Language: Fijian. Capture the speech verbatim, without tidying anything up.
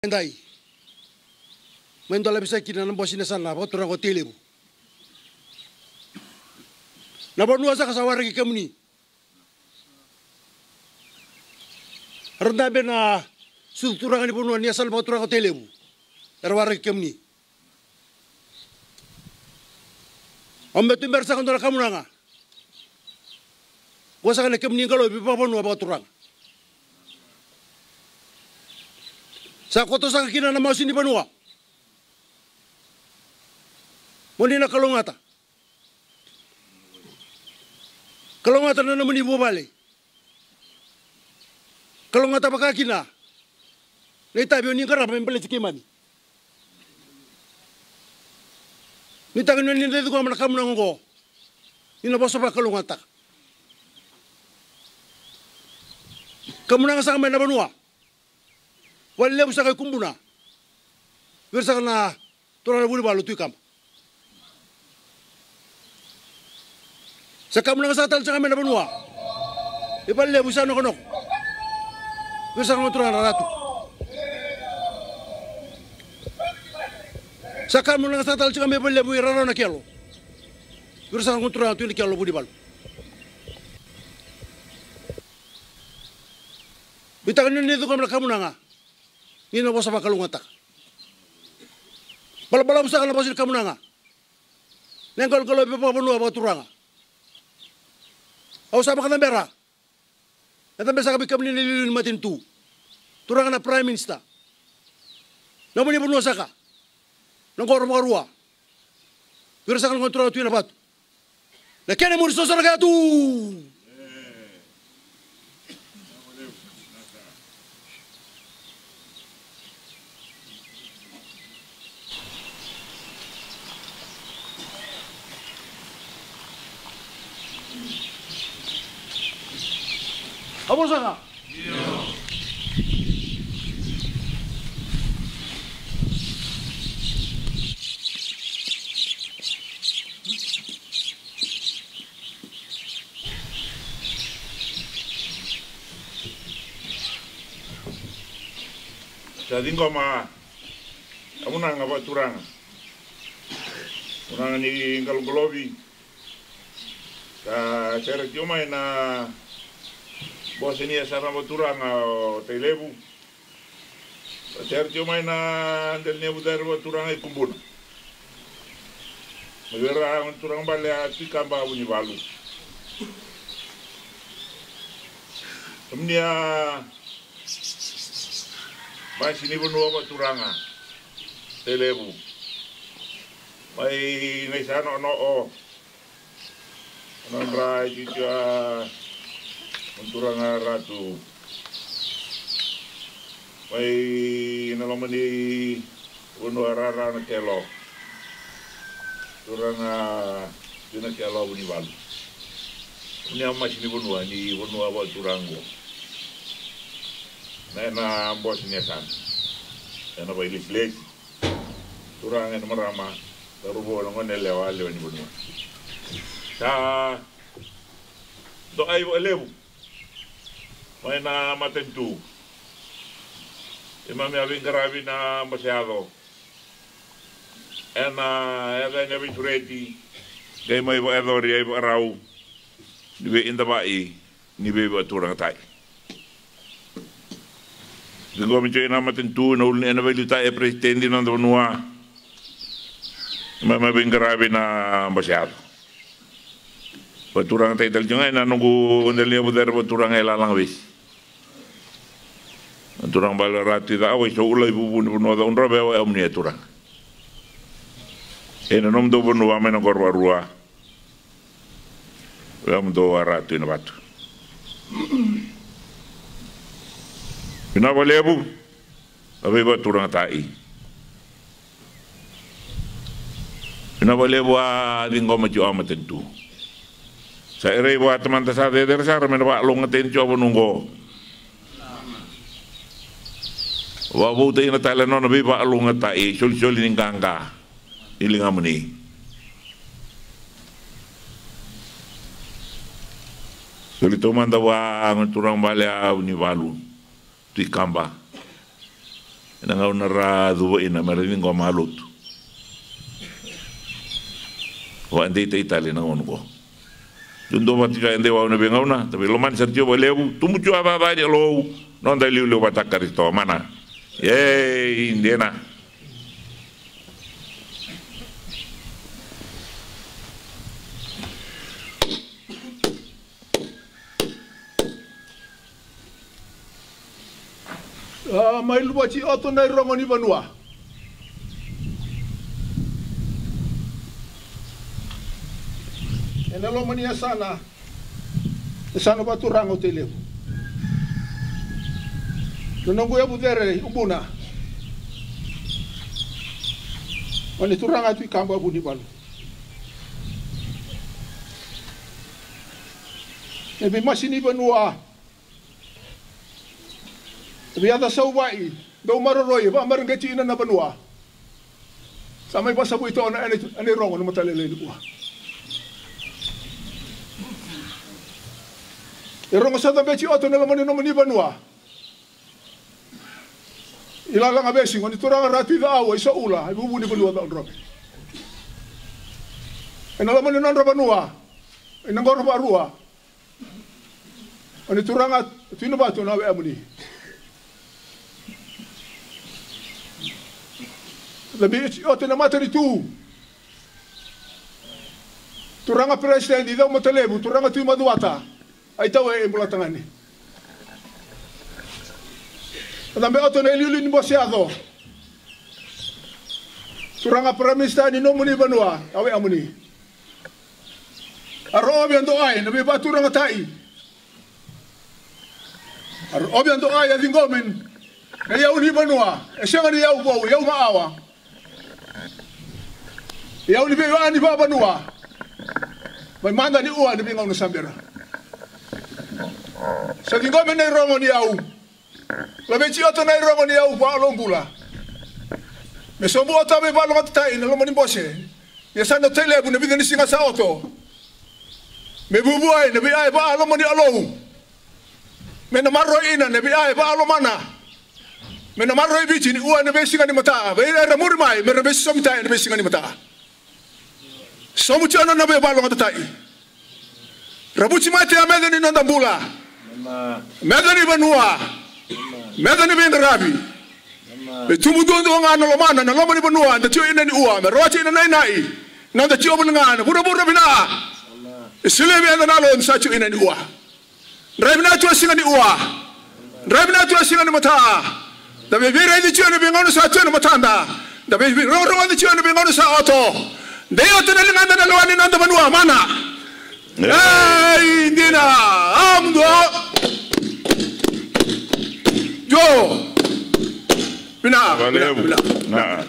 Edai. Mai dolavi saka kina na bose ni yasana vakaturaga o Tailevu. Na vanua saka sa waraki kemuni. Era dabe na sucu turaga ni vanua ni yasana vakaturaga o Tailevu. Era waraki kemuni. Au me tubera saka dua na kamunaga. Qo saka na kemuni qalovi vakavanua vakaturaga. Sa koto saka kina na masu ni vanua. Mo ni na kalougata. Kalougata na nomuni vuvale. Kalougata vaka kina na itavi o ni qarava me baleti keimami. Nuitaki ni o ni na ciqoma na kamunaga oqo, ni na vosa vakalougatataka. Kamunaga saka mai na vanua. Valelevu saka i Kubuna. Vei ira saka na turaga na Vunivalu, Tui Kaba. Sa kamunaga saka tale tiko ga mai na vanua i Valelevu, sa Nokonoko. Vei ira saka na turaga na Ratu. Sa kamunaga saka tale tiko ga mai Valelevu i Rarawa na Kelo. Vei ira saka na turaga na Tui na Kelo, Vunivalu. Nuitaki ni o ni ciqoma na kamunaga, ni na vosa vakalougatataka. Balabalavu saka na vosa ni kamunaga. Na qaloqalovi vakavanua vakaturaga. Au sa vakacabera. E cabe saka vei kemuni na iliuliu ni matanitu. Turaga na Prime Minister. Na nomuni vanua saka. Na qoro vakarua. Vei ira saka na gone turaga Tui Navatu. Na kena muri soso na kaya tu. A vo saka. Sa ciqoma a kamunaga vakaturaga, kamunaga ni qaloqalovi. Sa sere tiko mai na bose ni yasana vakaturaga o Tailevu. Sa sere tiko mai na dela ni yavu cere vakaturaga i Kubuna. Mai vei ira na gone turaga bale a Tui Kaba, Vunivalu. Kemuni a bose ni vanua vakaturaga Tailevu. Mai na i sa noonoo. Nodra i tiko a turaga Ratu. Mai na loma ni vanua Rarawa na Kelo. Turaga Tui na Kelo, Vunivalu. Ni a bose ni vanua, ni vanua vakaturaga oqo. Na, na bose ni yasana. Ena vakailesilesi. Turaga kei na marama, cauravou, na gone yalewa, lewe ni vanua. Sa dokai vakalevu mai na matanitu. Keimami a veiqaravi na bose yaco. Ena yaca ni veisureti. Qai mai vakayacori ai vakarau ni veidavai ni veivakaturagataki. Ciqomi tiko na matanitu, na ulu ni, ena veiliutaki e Peresitedi na noda vanua. Mai, mai veiqaravi na bose yaco. Vakaturagataki tale tiko ga ena noqu dela ni yavu cere vakaturaga e Lalagavesi. Na turaga bale Ratu i Cakawai, Soulai, Vuvu ni vanua Cakaudrove, e o muni a turaga. Ena nomudou vanua mai na qoro vakarua. Vei kemudou a Ratu i Navatu. Vinaka vakalevu na veivakaturagataki. Vinaka vakalevu a ciqoma tiko a matanitu. Sa kerei vua Tamada sa cecere sara me na vakalougatataki tiko a vanua oqo. Vakavoutaki na tale na nona veivakalougatataki, solisoli ni qaqa i ligamuni. Soli taumada vua gone turaga bale a Vunivalu, Tui Kaba. Ena gauna ra cuva ina me ra ciqoma a lotu. Vakadeitaki tale na gauna qo. Duadua vata tiko e dua na veigauna, da veilomani sara tiko vakalevu, tubu tiko a vavali a lou, noda iliuliu vata Karisito mana. Ei, dina. A, mai luvati Oto na irogo ni vanua. Ena loma ni yasana, yasana vakaturaga o Tailevu. Na noqu yavu cere i Ubuna. O ni turaga Tui Kaba Vunivalu. Na veimasi ni vanua. Veiyaca sauvai, dau maroroi, e vakamareqeti ina na vanua. Sa mai vakasavui toka na ena, ena irogo na matailalai ni Ua. E rogo sa cabeti Oto na loma ni nomuni vanua. I Lalaga Vesi, o ni turaga Ratu i Caau, i Saula, i vuvu ni vanua Caudrove. Ena loma ni nodra vanua, i Naqorovarua. O ni turaga Tui Navatu na wai amuni. Cabe Oto na matanitu. Turaga Peresitedi Caumatalevu, turaga Tui Macuata. Ai tau e bula tagane. Cabe Oto na iliuliu ni bose yaco. Turaga Prime Minister ni nomuni vanua, a wai amuni. A rovi a doai na veivakaturagataki. A rovi a doai a ciqomi na iyau ni vanua, e sega ni iyau vou, iyau maawa. Iyau ni veiwaa ni vakavanua. Mai mada ni Ua ni veigauna sa bera. Sa ciqomi na irogo ni yau. Laveti Oto na irogo ni yau vakalou bula. Me sobu Oto a veivakalougatatai na loma ni bose. Ni yasana o Tailevu na vica ni siga sa oto. Me vuvu ai na via e vakalomani alou. Me na maroroi ina na via e vakalomana. Me na maroroi Viti ni Ua ena veisiga ni mata. Vei ira era muri mai me ra veisosomitaki ena veisiga ni mata. Sobu tiko na nona veivakalougatatai. Ravuti mate a meca ni noda bula. Meca ni vanua. Meca ni veiqaravi. Me tubu duadua ga na lomana na loma ni vanua eda tiko ina ni Ua, me rawati ina nainai na noda tiko voli ga na vuravura vina. E solia vei eda na yalo ni sa tiko ina ni Ua. Drai vinaka tu na siga ni Ua. Drai vinaka tu na siga ni mata. Da veiveiraici tiko ena veigauna sa tu ena matada. Da veirogorogoci tiko ena veigauna sa oto. Dei oti na ligada na lewa ni noda vanua mana. Ei, dina. A muduo. Io. Vinaka, vinaka, vinaka.